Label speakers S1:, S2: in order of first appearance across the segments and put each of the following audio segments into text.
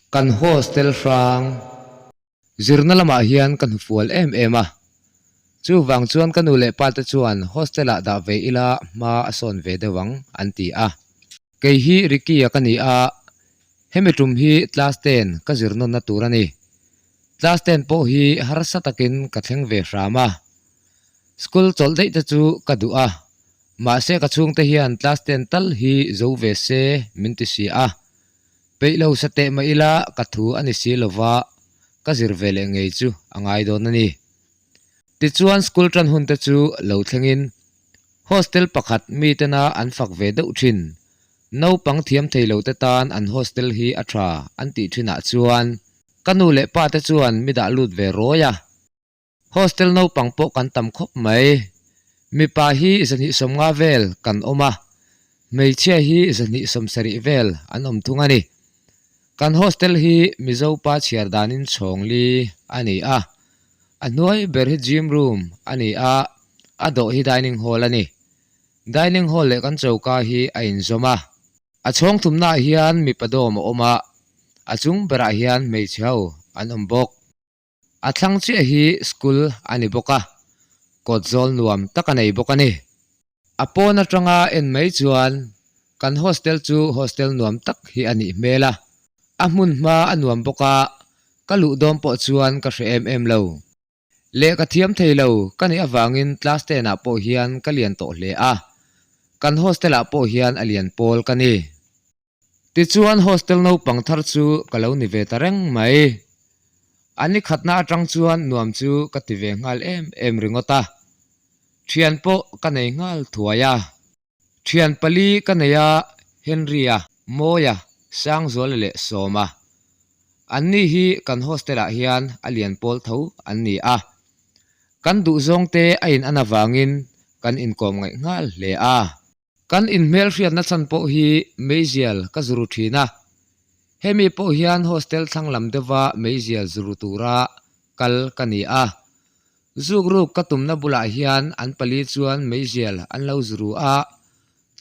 S1: Kan hostel hrang zirna lamah hian ka hnufual em em a, chuvang chuan ka nu leh pa te chuan hostel ah dah ve ila hma a sawn ve deuh ang an ti a. Kei hi Ricky-a ka ni a, hemi tum hi class ten ka zir nawnna tur a ni. Class ten pawh hi harsa takin ka thleng ve hram a, school chawlh daih te chu ka duh a, mahse ka chhungte hian class ten tal hi zo ve se min ti si a. Peih lo sa teh mah ila ka thu a ni si lova, ka zir ve leh ngei chu a ngai dawn a ni. Tichuan school tan hun te chu lo thlengin hostel pakhat mi tena an fak ve deuh thin. Naupang thiam thei lo te tan an hostel hi a tha an tih thinah chuan ka nu leh pa te chuan mi dah lut ve rawi a. Hostel naupang pawh kan tam khawp mai. Mipa hi 250 vel kan awm a, hmeichhia hi 270 vel an awm thung a ni. Kan hostel hi Mizo pa chhiar danin chhawng li a ni a, a hnuai ber hi gym room a ni a, a dawh hi dining hall a ni. Dining hall leh kan choka hi a inzawm a. A chhawng thumnaah hian mipa dawm a awm a, a chung berah hian hmeichhe ho an awm bawk. A thlang chiah hi school a ni bawk a, kawt zawl nuam tak a nei bawk a ni. A pawn atanga en mai chuan kan hostel chu hostel nuam tak hi a nih hmel a, a hmun hma a nuam bawk a, ka luh dawn pawh chuan ka hre em em lo. Lehkha thiam thei lo ka nih avangin class ten ah pawh hian ka lian tawh hle a, kan hostel ah pawh hian a lian pawl ka ni. Tichuan hostel naupang thar chu ka lo ni ve ta reng mai. A ni khatna atang chuan nuam chu ka ti ve nghal em em ringawt a. Thian pawh ka nei nghal thuai a. Thian pali ka nei a, Henry-a, Mawia, Sangzuala leh Sawma. Anni hi kan hostel-ah hian a lian pawl tho an ni a. Kan duhzawngte a in an avangin kan inkawm ngaih nghal hle a. Kan inhmelhriatna chhan pawh hi meizial ka zuru thin a, hemi pawh hian hostel thlang lam deuha meizial zuru tura kal ka ni a. Zukruk ka tumna bulah hian an pali chuan meizial an lo zuru a,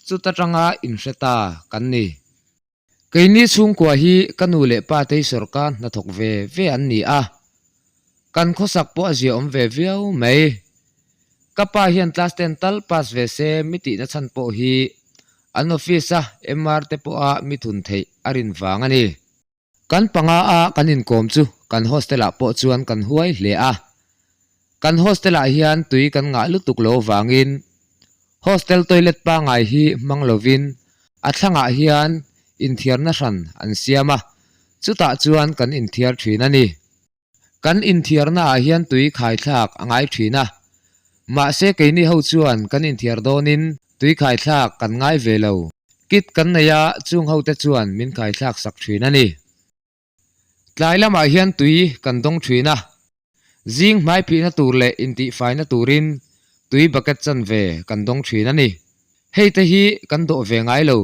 S1: chuta tanga inhre ta kan ni. Keini chhungkua hi ka nu leh pa tei sawrkar hnathawk ve ve an ni a, kan khawsak pawh a ziaawm ve viau mai. Ka pa hian class ten tal pass ve se mi tihna chhan pawh hi an office a MR te pawha mi thun theih a rin vang a ni. Kan panga a kan inkawm chu kan hostel ah pawh chuan kan huai hle a. Kan hostel ah hian tui kan ngah lutuk lo vangin hostel toilet pangai hi hmang lovin a thlangah hian inthiarna hran an siam a, chutah chuan kan inthiar thin a ni. Kan inthiarna ah hian tui khaithlak a ngai thin a, mahse keini ho chuan kan inthiar dawnin tui khaithlak kan ngai ve lo. Kit kan nei a, chung ho te chuan min khaithlak sak thin a ni. Tlai lamah hian tui kan dawng thin a, zing hmai phihna tur leh intihfaina turin tui bucket chanve kan dawng thin a ni. Hei te hi kan dawh ve ngai lo.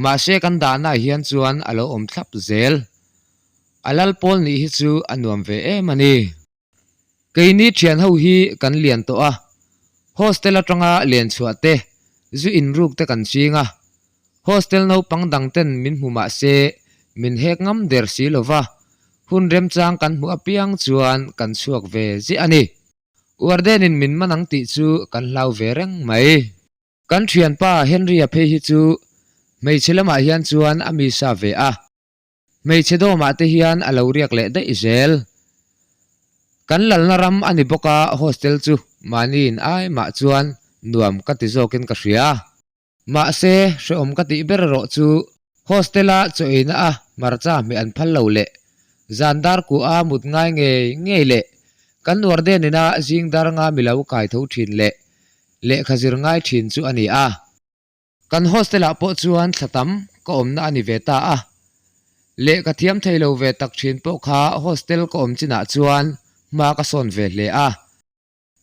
S1: Mahse kan dahnaah hian chuan a lo awm thlap zel. A lal pawl nih hi chu a nuam ve em a ni. Keini thian ho hi kan lian tawh a, hostel atanga len chhuah te, zu inruk te kan ching a. Hostel naupang dang ten min hmu mah se min hek ngam der si lo va, hun remchang kan hmuh apiang chuan kan chhuak ve ziah a ni. Warden-in min man ang tih chu kan hlau ve reng mai. Kan thianpa Henry-a phei hi chu hmeichhe lamah hian chuan a mi sa ve a. Hmeichhe dawmah te hian a lo riak leh daih zel. Kan lalna ram a ni bawk a hostel chu mahniin ai mah chuan nuam ka ti zawkin ka hria. Mahse hrehawm ka tih ber erawh chu hostel-a chaw eina a hmarcha hmeh an phal lo leh zan dar kuah a mut ngai ngei ngei leh kan warden ina zing dar nga mi lo kai tho thin leh lehkha zir ngai thin chu a ni a. Kan hostel ah pawh chuan thla tam ka awmna a ni ve ta a, lehkha thiam thei lo ve tak thin pawh kha hostel ka awm chinah chuan hma ka sawn ve hle a.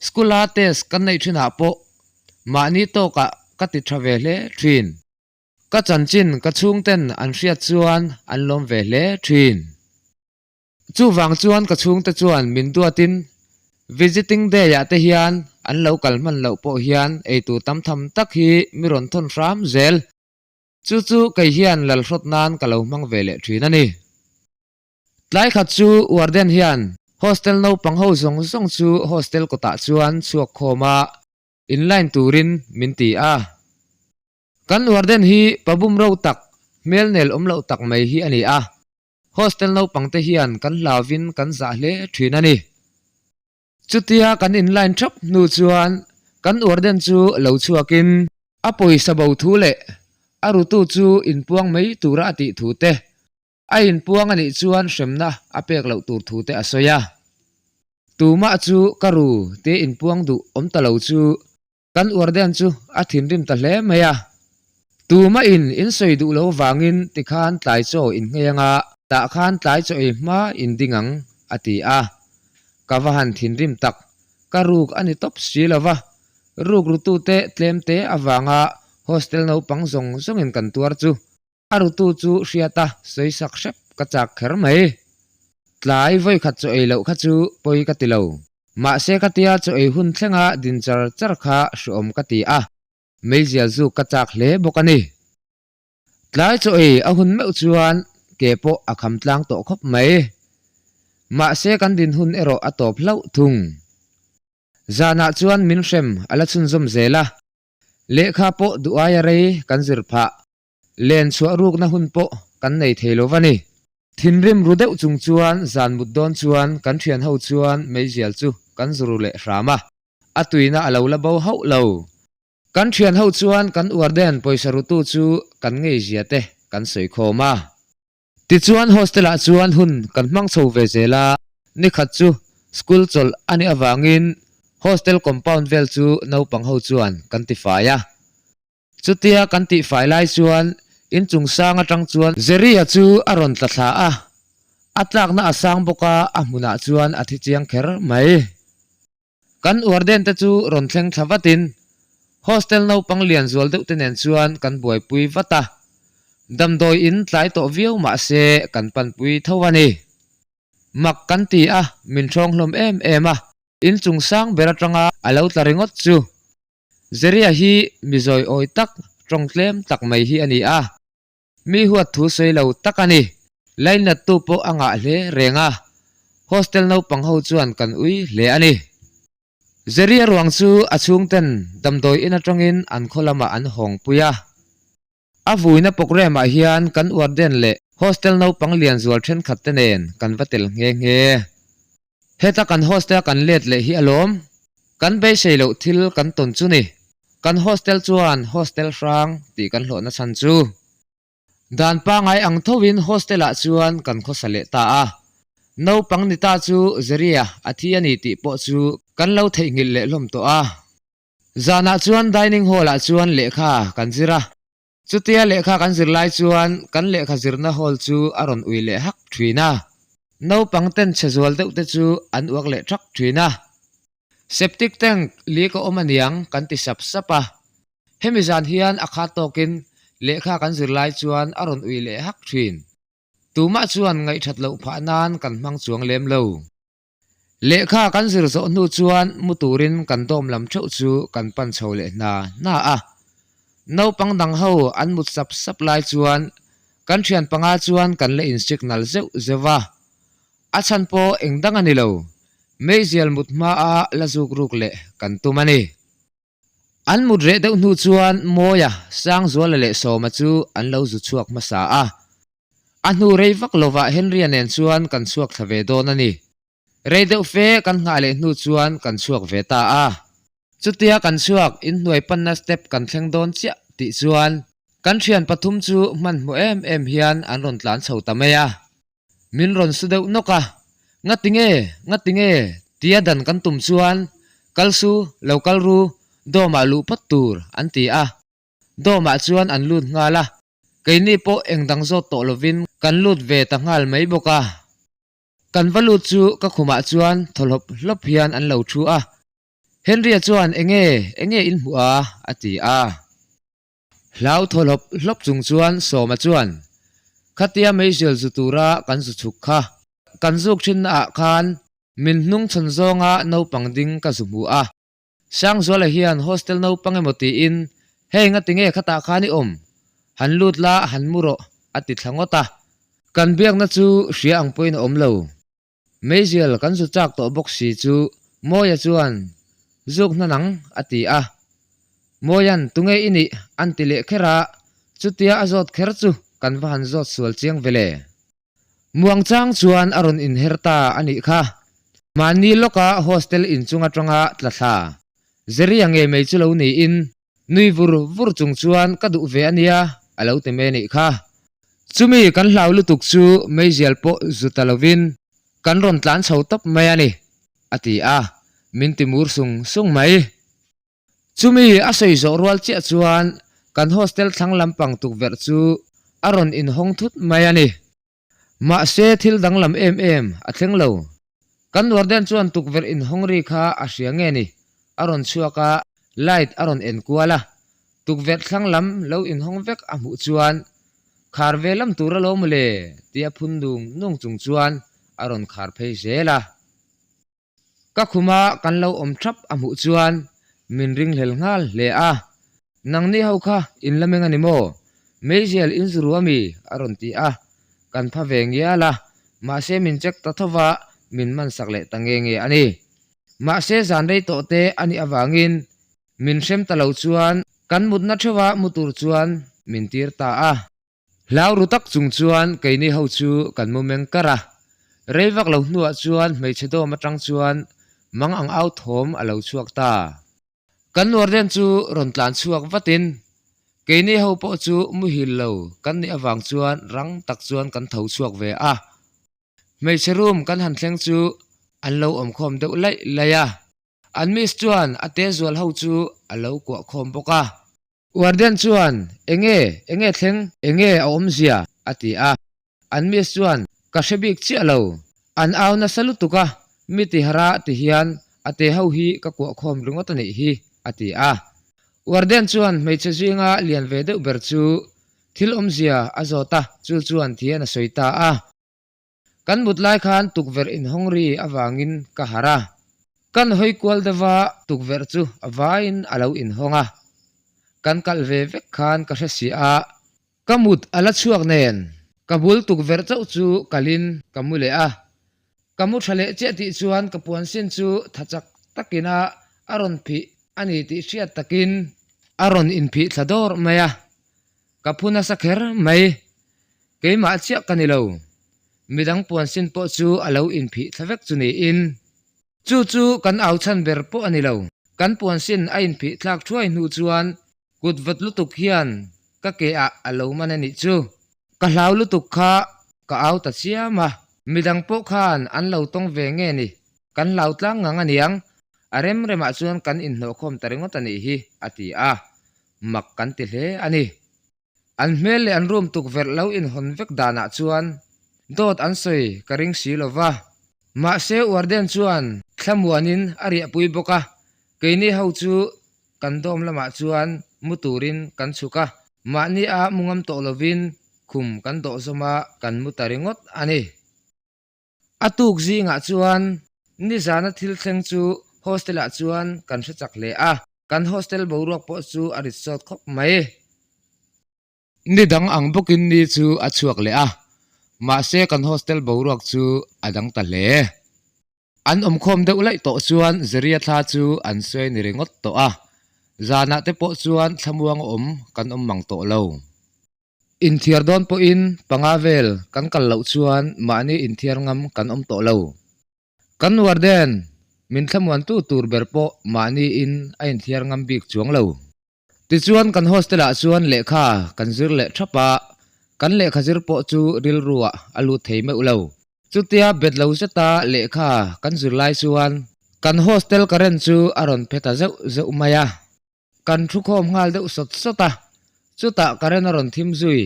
S1: School a test kan neih thinah pawh mahni tawkah ka ti tha ve hle thin. Ka chanchin ka chhungten an hriat chuan an lawm ve hle thin. Chuvang chuan ka chhungte chuan min duatin visiting day ah te hian an lo kal hman loh pawh hian eitur tam tham tak hi mi rawn thawn hram zel. Chu chu kei hian lalhrawt nan ka lo hmang ve leh thin a ni. Tlai khat chu warden hian hostel naupang ho zawng zawng chu hostel kawtah chuan chhuak khawm a, in line turin min ti a. Kan warden hi pa bumro tak, hmel nel awm loh tak mai hi a ni a. Hostel naupang te hian kan hlauvin kan zah hle thin a ni. Chutia kan in line thap hnu chuan kan warden chu lo chhuakin a pawisa bo thu leh a rutu chu inpuang mai tura a tih thu te, A inpuang a nih chuan hremna a pek loh tur thu te a sawi a. Tumah chu ka ru te inpuang duh awm ta lo chu kan warden chu a thinrim ta hle mai a. Tumah in in sawi duh lo vangin tikhan tlai chaw in nghei anga tah khan tlai chaw ei hma in ding ang a ti a. Ka va han thinrim tak, ka ruk a ni tawp si lo va, ruk rutute tlemte avanga hostel naupang zawng zawngin kan tuar chu A rutu chu hriat a sawi sak hrep ka chak kher mai. Tlai vawikhat chaw ei loh kha chu pawi ka ti lo. Mahse ka tia chaw ei hun thlenga din char char kha hreawm ka ti a, meizial zuk ka chak hle bawk a ni. Tlai chaw ei a hun meuh chuan ke pawh a kham tlang tawh khawp mai. Mahse kan din hun erawh a tawp hlauh thung. Zanah chuan min hrem a la chhunzawm zel a, lehkha pawh duh aia rei kan zir phah. Len chhuah rukna hun pawh kan nei thei lo va ni. Thinrim ru deuh chung chuan zan mut dawn chuan kan thian ho chuan meizial chu kan zuru leh hram a, a tuina a lo la bo hauh lo. Kan thian ho chuan kan uarden pawisa rutu chu kan ngeizia te kan sawi khawm a. Tichuan hostel ah chuan hun kan hmang chho ve zel a, nikhat chu school chawlh a nih avangin hostel compound vel chu naupang ho chuan kan tifai a. Chutia kan tihfai lai chuan inchung sang atang chuan Jerry-a chu a rawn tla thla a, a tlakna a sang bawk a, a hmunah chuan a thi chiang kher mai. Kan warden te chu rawn thleng thla vatin hostel naupang lian zual deuh te nen chuan kan buaipui vat a, damdawi in tlai tawh viau mah se kan panpui tho a ni. Mak kan ti a, min hrawng hlawm em em a, inchung sang ber atanga a lo tla ringawt chu Zeria hi mi zawi awi tak, tawng tlem tak mai hi a ni a. Mi huat thu sawi lo tak a ni. Lainattu pawh a ngah hle reng a, hostel naupang ho chuan kan ui hle a ni. Zeria ruang chu a chhungten damdawi in atangin an khaw lamah an hawng pui a. A vuina programme ah hian kan warden leh hostel naupang lian zual thenkhat te nen kan va tel nghe nghe. Heta kan hostel kan let leh hi alawm. Kan beisei loh thil kan tawn chu ni. Kan hostel chuan hostel hrang tih kan hlawhna chhan chu. Dan pangai ang tho in hostel ah chuan kan khawsa leh ta a. Naupang ni ta chu Zeria a thi a ni tih pawh chu kan lo theihnghilh leh hlawm tawh a. Zanah chuan dining hall ah chuan lehkha kan zir a, chutia lehkha kan zir lai chuan kan lehkha zirna hall chu a rawn ui leh hak thin a, naupang ten chhe zual deuh te chu an uak leh thak thin a. Septic tank leak a awm aniang kan ti sap sap a, hemi zan hian a khat tawkin lehkha kan zir lai chuan a rawn ui leh hak thin. Tumah chuan ngaihthat loh phah nan kan hmang chuang lem lo. Lehkha kan zir zawh hnu chuan mu turin kan dawm lam theuh chu kan pan chho leh hna hna a. Naupang dang ho an mut sap sap lai chuan kan thian panga chuan kan la in signal zeuh zeuh a. A chhan pawh eng dang a ni lo, meizial mut hma a la zuk ruk leh kan tum a ni. An mut reh deuh hnu chuan Mawia, Sangzuala leh Sawma chu an lo zu chhuak hmasa a. A hnu rei vak lovah Henry-a nen chuan kan chhuak thla ve dawn a ni. Rei deuh fe kan nghah leh hnu chuan kan chhuak ve ta a. Chutia kan chhuak inhnuai panna step kan thleng dawn chiah tih chuan kan thian pathum chu hmanhmawh em em hian an rawn tlan chho ta mai a. Min rawn su deuh nawk a, Ngati nge? Ngati nge? Tia dan kan tum chuan, Kal su, lo kal ru, dawmah luh phawt tur, an ti a. Dawmah chuan an lut nghal a, keini pawh eng dang zawt tawh lovin kan lut ve ta nghal mai bawk a. Kan va lut chu ka khumah chuan thaw hlawp hlawp hian an lo thu a. Henry-a chuan, Enge? Enge in hmuh a? a ti a. Hlau thaw hlawp hlawp chung chuan Sawma chuan, Khatia meizial zu tura kan zu chhuk kha, kan zuk thinna ah khan min hnung chhawn zawnga naupang ding ka zu hmu a. Sangzuala hian hostel naupang emaw tiin, Hei ngati nge khatah khan i awm? Han lut la, han mu rawh, a ti thla ngawt a. Kan biakna chu hria ang pawhin a awm lo. Meizial kan zu chak tawh bawk si chu Mawia chuan, Zuk hna nang, a ti a. Mawia'n, Tunge i nih? an ti leh kher a, chutia a zawt kher chu kan va han zawt sual chiang ve le. Muangchang chuan a rawn inher ta a nih kha. Mahni lawka hostel inchung atanga tla thla Zeria ngei mai chu lo niin nui vur vur chung chuan ka duh ve a nia a lo ti mai a nih kha. Chumi kan hlau lutuk chu meizial pawh zu ta lovin kan rawn tlan chho tawp mai a ni, a ti a, min ti mur sung sung mai. Chumi a sawi zawh rual chiah chuan kan hostel thlang lampang tukverh chu a rawn inhawng thut mai a ni. Mahse thil danglam em em a thleng lo. Kan warden chuan tukverh inhawng ri kha a hria nge ni? A rawn chhuak a, light a rawn en kual a. Tukverh thlang lam lo inhawng vek a hmuh chuan khar ve lam tur a lo mawle tia phun nung nung chung chuan a rawn khar phei zel a. Ka khuma kan lo awm thap a hmuh chuan min ringhlel nghal hle a, Nangni ho kha in la meng a ni maw? Meizial in zu ru a mi? a rawn ti a, kan pha ve ngial a, mahse min check ta tho va, min man sak leh ta nge nge a ni. Mahse zan rei tawh te a nih avangin min hrem ta lo chuan kan mutna theuha mu tur chuan min tir ta a. Hlau ru tak chung chuan keini ho chu kan mu meng kar a, rei vak lo hnuah chuan hmeichhe dawm atang chuan mang ang au thawm a lo chhuak ta. Kan warden chu rawn tlan chhuak vatin keini ho pawh chu muhil lo kan nih avang chuan rang tak chuan kan tho chhuak ve a. Hmeichhe room kan han thleng chu an lo awmkhawm deuh laih laih a, an miss chuan a te zual ho chu a lo kuah khawm bawk a. Warden chuan, Enge, enge thleng, enge a awmzia? a ti a. An miss chuan, Ka hre bik chiah lo. An au nasa lutuk a, mi tihara ti hian a te ho hi ka kuah khawm ringawt a nih hi, a ti a. Warden chuan hmeichhe zinga lian ve deuh ber chu thil awmzia a zawt a, chu chuan thian a sawi ta a. Kan mut lai khan tukverh inhawng ri avangin ka harh a. Kan hawi kual deuh a, tukverh chu a vaiin a lo inhawng a. Kan kalh ve vek khan ka hre si a. Ka mut a la chhuak nen, ka bul tukverh chauh chu kalhin ka mu leh a. Ka mu tha leh chiah tih chuan ka puan sin chu tha chak takin a a rawn phih a ni tih hriat takin a rawn inphih thla dawr mai a. Ka phu nasa kher mai. Keimah chiah ka ni lo. Midang puan sin pawh chu a lo inphih thla vek chu niin. Chu chu kan au chhan ber pawh a ni lo. Kan puan sin a inphih thlak thuai hnu chuan kut vawt lutuk hian ka ke ah a lo man a nih chu. Ka hlau lutuk kha ka au ta chiam a. Midang pawh khan an lo tawng ve nge ni? Kan hlau tlang ngang a niang. A rem remah chuan kan inhnawhkhawm ta ringawt a nih hi, a ti a. Mak kan ti hle a ni. An hmel leh an room tukverh lo inhawn vek danah chuan dawt an sawi ka ring si lo va. Mahse warden chuan thlamuanin a riahpui bawk a, keini ho chu kan dawm lamah chuan mu turin kan chhuk a, mahni a mu ngam tawh lovin khum kan dawh zawm a, kan mu ta ringawt a ni. A tuk zingah chuan nizana thil thleng chu hostel ah chuan kan hre chak hle a, kan hostel boruak pawh chu a rit sawt khawp mai. Ni dang ang bawkin ni chu a chhuak leh a, mahse kan hostel boruak chu a dang ta hle. An awmkhawm deuh laih tawh chuan Zeria thla chu an sawi ni ringawt tawh a, zanah te pawh chuan thlamuang awm kan awm mang tawh lo. Inthiar dawn pawhin panga vel kan kal loh chuan mahni inthiar ngam kan awm tawh lo. Kan warden min thlamuantu tur ber pawh mahniin a inthiar ngam bik chuang lo. Tichuan kan hostel ah chuan lehkha kan zir leh thap a, kan lehkha zir pawh chu rilru ah a lut thei meuh lo. Chutia bet lo zeta lehkha kan zir lai chuan kan hostel current chu a rawn phe ta zeuh zeuh mai a. Kan thu khawm nghal deuh sawt sawt a, chutah current a rawn thim zui,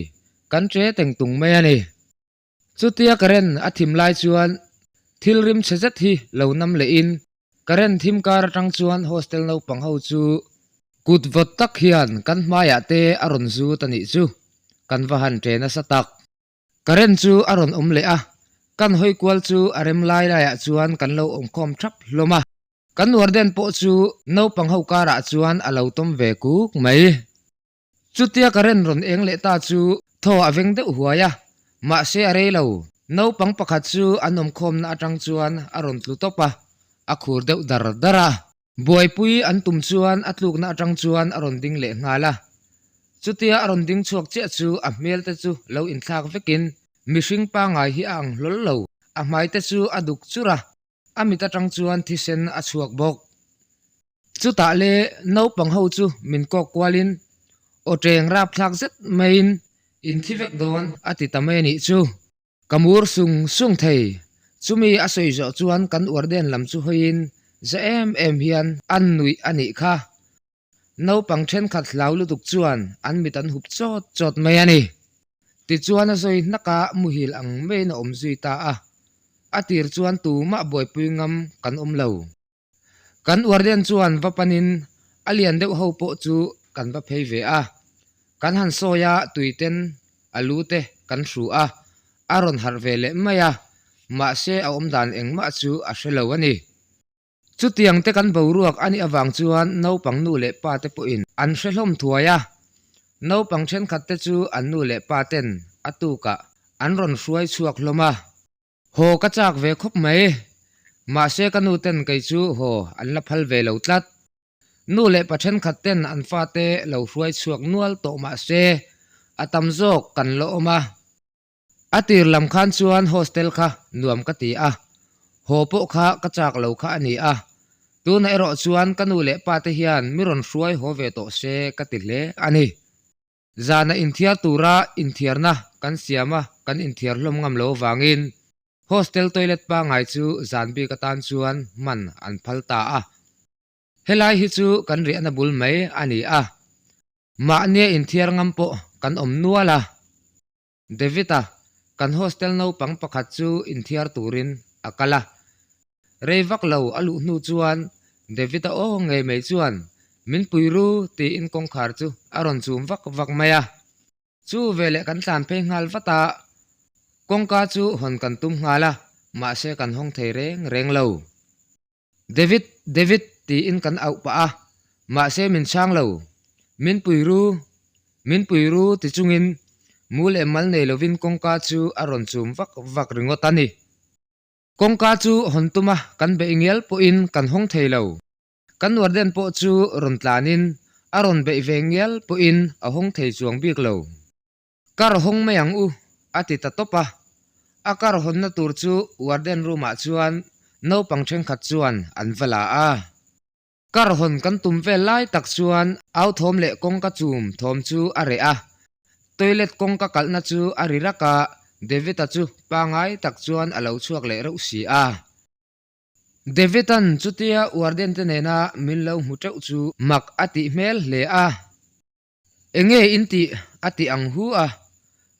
S1: kan che teng tung mai a ni. Chutia current a thim lai chuan thil rim chhe zet hi lo nam lehin current thim kar atang chuan hostel naupang ho chu kut vawt tak hian kan hmaiah te a rawn zut a nih chu, kan va han che nasa tak. Current chu a rawn awm leh a, kan hawi kual chu a rem lai laiah chuan kan lo awmkhawm thap hlawm a. Kan warden pawh chu naupang ho karah chuan a lo tawm ve kuk mai. Chutia current rawn eng leh ta chu thaw a veng deuh huai a. Mahse a rei lo. Naupang pakhat chu an awmkhawmna atang chuan a rawn tlu tawp a, a khur deuh dar dar a. Buaipui an tum chuan a tlukna atang chuan a rawn ding leh nghal a. Chutia a rawn ding chhuak chiah chu a hmel te chu lo inthlak vekin mihring pangngai hi a ang hlawl lo. A hmai te chu a duk chur a, a mit atang chuan thisen a chhuak bawk. Chutah le naupang ho chu min kawk kualin aw teng rapthlak zet maiin in thi vek dawn a ti ta mai a nih chu. Ka mur sung sung thei. Chumi a sawi zawh chuan kan uarden lam chu hawiin za em em hian an nuih a nih kha. Naupang thenkhat hlau lutuk chuan an mit an hup chawt chawt mai a ni. Tichuan a zawi hnaka muhil ang maiin a awm zui ta a. A tir chuan tumah buaipui ngam kan awm lo. Kan warden chuan va panin a lian deuh ho pawh chu kan va phei ve a. Kan han sawi a, tuiten a lu te kan hru a, a rawn harh ve leh mai a, mahse a awmdan engmah chu a hre lo a ni. Chutiang te kan boruak a nih avang chuan naupang nu leh pa te pawhin an hre hlawm thuai a, naupang thenkhat te chu an nu leh pa ten a tukah an rawn hruai chhuak hlawm a. Haw ka chak ve khawp mai, mahse ka nu ten kei chu haw an la phal ve lo tlat. Nu leh pa thenkhat ten an fate lo hruai chhuak nual tawh mahse a tam zawk kan la awm a. A tir lam khan chuan hostel kha nuam ka ti a, haw pawh kha ka chak lo kha a ni a. Tunah erawh chuan ka nu leh pa te hian mi rawn hruai haw ve tawh se ka ti hle a ni. Zana inthiar tura inthiarna kan siam a, kan inthiar hlawm ngam lo avangin hostel toilet pangngai chu zan bik atan chuan hman an phal ta a. Helai hi chu kan riahna bul mai a ni a, mahnia inthiar ngam pawh kan awm nual a. David-a, kan hostel naupang pakhat chu inthiar turin a kal a. Rei vak lo a luh hnu chuan David-a aw ngei mai chuan, Min pui ru, tiin kawngkhar chu a rawn chum vak vak mai a. Chu veleh kan tlan phei nghal vat a, kawngka chu hawn kan tum nghal a, mahse kan hawng thei reng reng lo. David, David tiin kan auh pah a, mahse min chhang lo. Min pui ru, min pui ru ti chungin mu leh mal nei lovin kawngka chu a rawn chum vak vak ringawt a ni. Kawngka chu hawn tuma kan beih ngial pawhin kan hawng thei lo. Kan warden pawh chu rawn tlanin a rawn beih ve ngial pawhin a hawng thei chuang bik lo. Kar hawng mai ang u, a ti ta tawp a. A kar hawnna tur chu warden room ah chuan naupang thenkhat chuan an va la a. Kar hawn kan tum vel lai tak chuan au thawm leh kawngka chum thawm chu a reh a. Toilet kawngka kalhna chu a ri rak a, David-a chu pangai tak chuan a lo chhuak leh reuh si a. David-a'n chutia warden te nena min lo hmu teuh chu mak a tih hmel hle a. Enge in tih a ti ang hu a,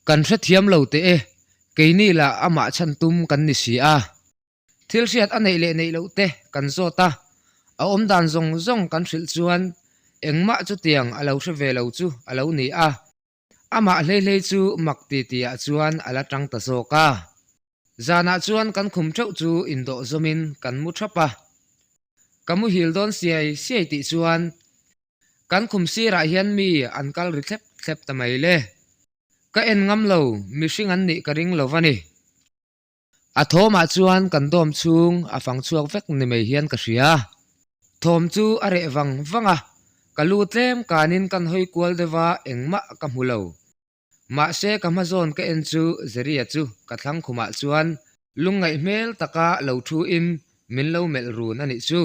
S1: kan hrethiam lo teh e, keini lah amah chhan tum kan ni si a. Thil hriat a neih leh neih loh te kan zawt a, a awm dan zawng zawng kan hrilh chuan engmah chutiang a lo hre ve lo chu a lo ni a, amah hlei hlei chu mak ti ti ah chuan a la tang ta zawk a. Zanah chuan kan khum theuh chu indawh zawmin kan mu thap a, ka muhil dawn siai siai tih chuan Kan khum sirah hian mi an kal ri thlep thlep ta mai le. Ka en ngam lo, mihring an nih ka ring lo va ni. A thawmah chuan kan dawm chhung a fang chhuak vek ni mai hian ka hria. Thawm chu a reh vang vang a, ka lu tlem kanin kan hawi kual deuh a, engmah ka hmu lo. Mahse ka hma zawn ka en chu Zeria chu ka thlang khumah chuan lungngaih hmel taka lo thu in min lo melh run a nih chu.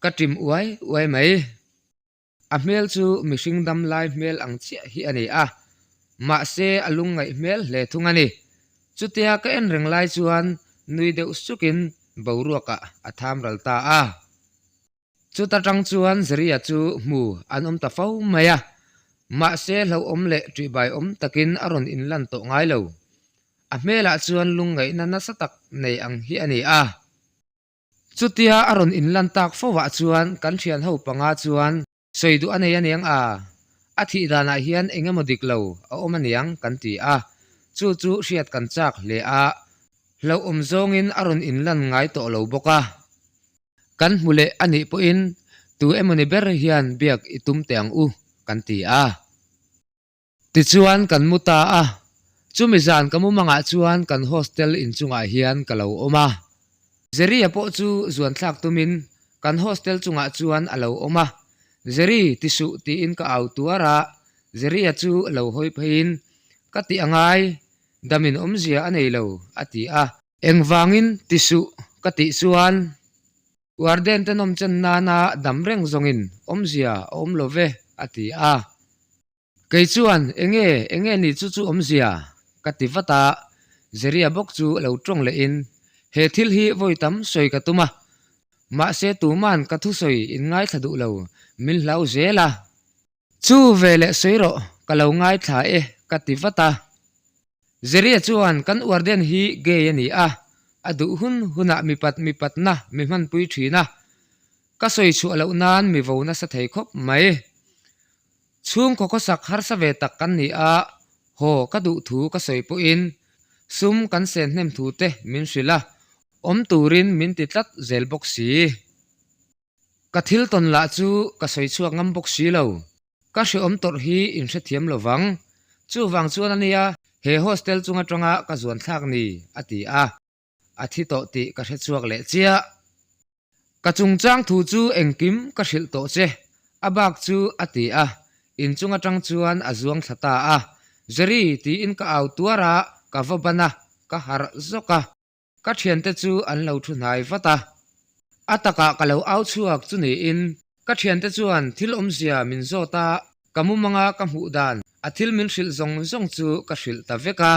S1: Ka ṭim uai uai mai. A hmel chu mihring dam lai hmel ang chiah hi a ni a, mahse a lungngaih hmel hle thung a ni. Chutia ka en reng lai chuan nui deuh sukin boruakah a tham ral ta a. Chuta tang chuan Zeria chu hmu an awm ta fo mai a, mahse hlauhawm leh ṭihbai awm takin a rawn inlan tawh ngai lo. A hmelah chuan lungngaihna nasa tak nei ang hi a ni a. Chutia a rawn inlan tak fo ah chuan kan thian ho panga chuan sawi duh a nei aniang a, a thih danah hian eng emaw dik lo a awm aniang kan ti a, chu chu hriat kan chak hle a, hlauhawm zawngin a rawn inlan ngai tawh lo bawk a. Kan hmu leh a nih pawhin tu emawni ber hian biak i tum teh ang u kan ti a. Tichuan kan mu ta a, Chumi zan ka mumangah chuan kan hostel inchungah hian ka lo awm a. Jerry-a pawh chu zuan thlak tumin kan hostel chungah chuan a lo awm a. Jerry, ti suh tiin ka au tuar a, Jerry-a chu lo hawi pheiin, Ka ti a ngai, damin awmzia a nei lo, a ti a. Engvangin ti suh ka tih chuan Warden te nawmchen nana dam reng zawngin awmzia a awm lo ve, a ti a. Kei chuan, Enge, enge ni chu chu awmzia? ka ti vat a, Zeria bawk chu lo tawng lehin, He thil hi vawi tam sawi ka tum a, mahse tuman ka thusawi in ngaithla duh lo, min hlau zel a. Chu veleh sawi rawh, ka lo ngaithla e, ka ti vat a. Zeria chuan, Kan warden hi gay a ni a, a duh hun hunah mipat mipatna mi hmanpui thin a, ka sawi chhuah loh nan mi vo nasa thei khawp mai. Chhungkaw khawsak harsa ve tak kan ni a, haw ka duh thu ka sawi pawhin sum kan sen hnem thu te min hrilh a, awm turin min ti tlat zel bawk si. Ka thil tawn lah chu ka sawi chhuak ngam bawk si lo. Ka hrehawm tawrh hi in hrethiam lo vang. Chuvang chuan a nia he hostel chung atanga ka zuan thlak ni, a ti a. A thi tawh tih ka hre chhuak leh chiah. Ka chungchang thu chu engkim ka hrilh tawh che, a bak chu a ti a, inchung atang chuan a zuang thla ta a. Jerry tiin ka au tuar a, ka va ban a, ka harh zawk a. Ka thiante chu an lo thu hnai vat a. A takah ka lo au chhuak chu niin ka thiante chuan thil awmzia min zawt a, ka mumanga ka hmuh dan a thil min hrilh zawng zawng chu ka hrilh ta vek a.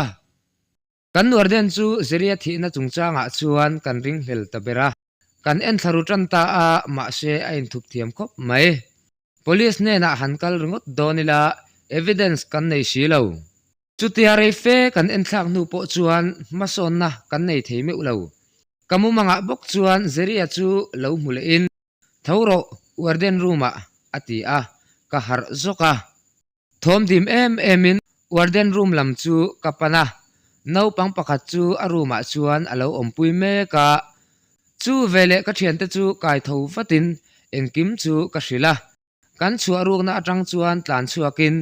S1: Kan warden chu Zeria thihna chungchangah chuan kan ringhlel ta ber a, kan enthla ru tan ta a, mahse a inthup thiam khawp mai. Police hnenah han kal ringawt dawn ila evidence kan nei si lo. Chutia rei fe kan enthlak hnu pawh chuan hmasawnna kan nei thei meuh lo. Ka mumangah bawk chuan Zeria chu lo hmu lehin, Tho rawh, warden room-ah, a ti a, ka harh zawk a. Thawm dim em emin warden room lam chu ka pan a, naupang pakhat chu a room ah chuan a lo awmpui mek a. Chu veleh ka thiante chu kai tho vatin engkim chu ka hrilh a, kan chhuah rukna atang chuan tlan chhuakin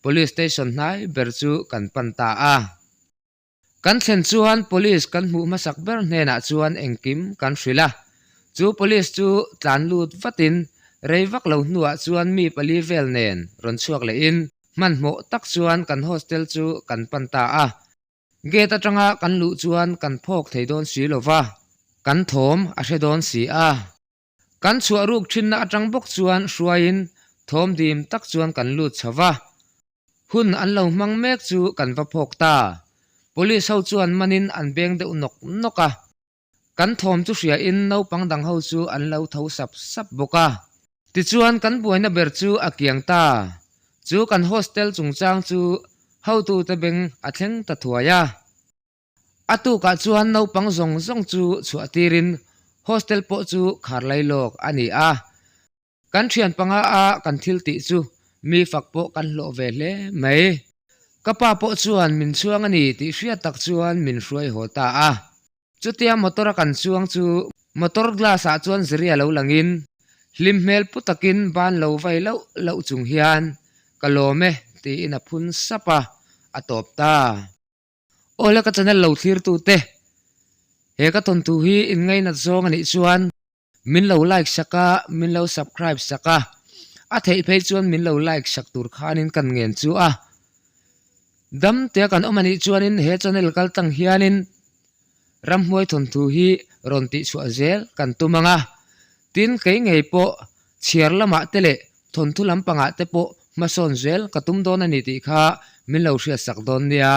S1: police station hnai ber chu kan pan ta a. Kan thlen chuan police kan hmuh hmasak ber hnenah chuan engkim kan hrilh a, chu police chu tlan lut vatin rei vak lo hnuah chuan mi pali vel nen rawn chhuak lehin hmanhmawh tak chuan kan hostel chu kan pan ta a. Gate atanga kan luh chuan kan phawk thei dawn si lova, kan thawm a hre dawn si a. Kan chhuah ruk thinna atang bawk chuan hruaiin thawm dim tak chuan kan lut chho va. Hun an lo hmang mek chu kan va phawk ta. Police ho chuan manin an beng deuh nawk nawk a. Kan thawm chu hriain naupang dang ho chu an lo tho sap sap bawk a. Tichuan kan buaina ber chu a kiang ta. Chu kan hostel chungchang chu hotute beng a thleng ta thuai a. A tukah chuan naupang zawng zawng chu chhuah tirin hostel pawh chu khar lai lawk a ni a. Kan thian panga a kan thil tih chu mi fak pawh kan hlawh ve hle mai. Ka pa pawh chuan min chhuang a ni tih hriat tak chuan min hruai haw ta a. Chutia motor a kan chuang chu motor glass ah chuan Zeria lo langin hlim hmel pu takin ban lo vai loh loh chung hian ka lawm e tiin a phun sap a, a tawp ta. Awle ka channel lo thlir tu te, he ka thawnthu hi in ngainat zawng a nih chuan min lo like sak a, min lo subscribe sak a, a theih phei chuan min lo like sak tur khanin kan ngen chu a. Dam tia kan awm a nih chuanin he channel kal tlang hianin ramhmuai thawnthu hi rawn tih chhuah zel kan tum ang a, tin kei ngei pawh chhiar lamah te leh thawnthu lampangah te pawh hmasawn zel ka tum dawn a ni tih kha min lo hriatsak dawn nia.